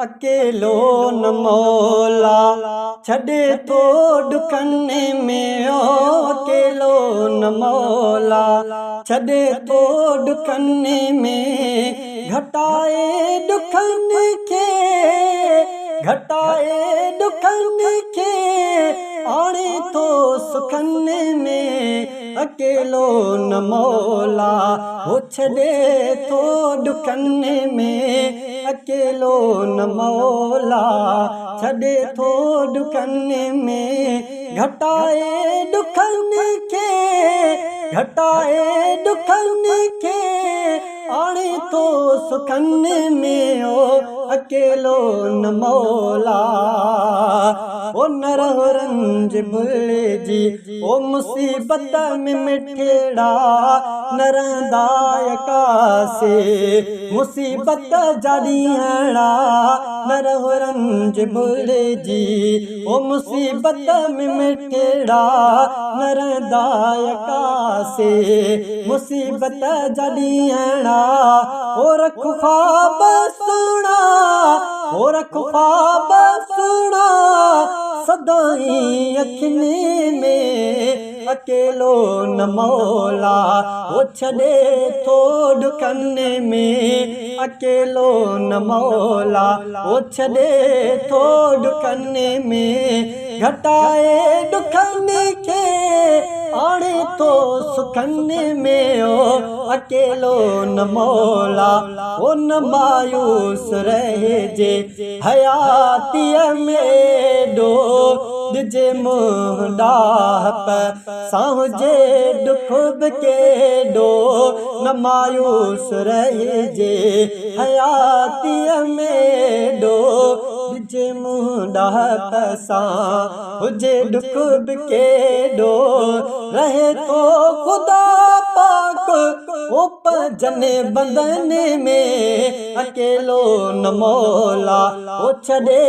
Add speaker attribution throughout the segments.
Speaker 1: اڪيلو نه مولا ڇڏي ٿو ڏکن ۾ او اڪيلو نه مولا ڇڏي ٿو ڏکن ۾ گهٽائي ڏکن کي گهٽائي ڏکن کي آڻي ٿو سکن ۾ اڪيلو نه مولا هو ڇڏي ٿو ڏکن ۾ اڪيلو نه مولا ڇڏي ٿو ڏکن ۾ گهٽائي ڏکن کي گهٽائي ڏکن کي آڻي ٿو سکن ۾ او اڪيلو نه مولا او نه رهو رنج ڀلجي او مصيبت ۾ مٺڙا نه رهندا يڪاسي مصيبت جا ڏينهڙا نه رهو رنج ڀلجي او مصيبت ۾ مٺڙا نه رهندا يڪاسي مصيبت جا ڏينهڙا او رک خواب سهڻا او رک خواب سهڻا سدائين اکين ۾ اڪيلو نه مولا او ڇڏي ٿو ڏکن ۾ اڪيلو نه مولا او ڇڏي ٿو ڏکن ۾ گهٽائي ڏکن کي آڻي ٿو سکن ۾ او اڪيلو نه مولا او نه مايوس رهجي حياتيء ۾ ايڏو ڏجي منهن ڏاهپ سان هجي ڏک به ڪيڏو نه مايوس رهجي حياتيء ۾ ايڏو ڏجي منهن ڏاهپ سان هجي ڏک به ڪيڏو رهي ٿو خدا پاڪ او پنهنجن بندن ۾ اڪيلو نه مولا او ڇڏي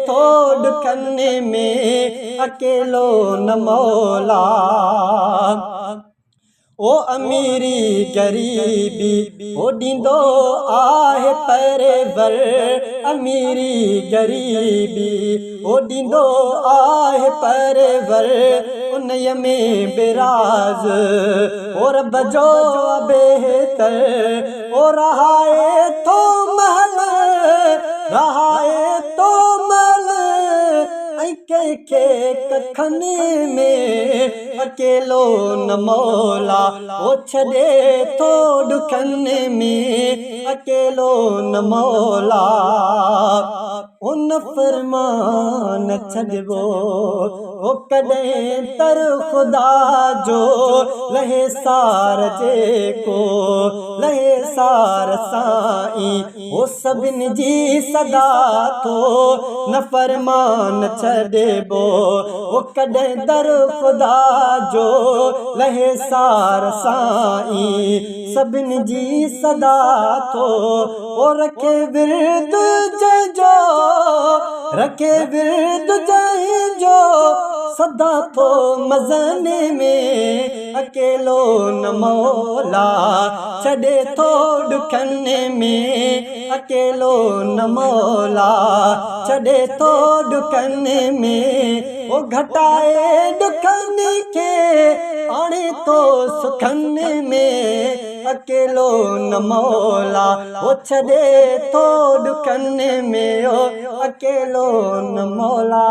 Speaker 1: ٿو ڏکن ۾ اڪيلو نه مولا او اميري غريبي او ڏيندو آهي پرور اميري غريبي او ڏيندو آهي پرور انهيء ۾ به راز او رب جو بهتر او رهائي ٿو محل رهائي ٿو محل ۽ ڪنهن کي ڪکن ۾ اڪيلو نه مولا او ڇڏي ٿو ڏکن ۾ اڪيلو نه مولا او نه فرمان ڇڏبو او ڪڏهن تر خدا جو لهي سار جيڪو لهي سار سائين هو سڀن جي صدا ٿو نه فرمان ڇڏبو هو ڪڏهن در خدا جو لهي سار سائين سڀن جي صدا ٿو او رکي ورد جنهن جو رکي ورد جنهن جو سدا ٿو مزن ۾ اڪيلو نه مولا ڇڏي ٿو ڏکن ۾ اڪيلو نه مولا ڇڏي ٿو ڏکن ۾ او گهٽائي ڏکن کي آڻي ٿو سکن ۾ اڪيلو نه مولا او ڇڏي ٿو ڏکن ۾ او اڪيلو نه مولا.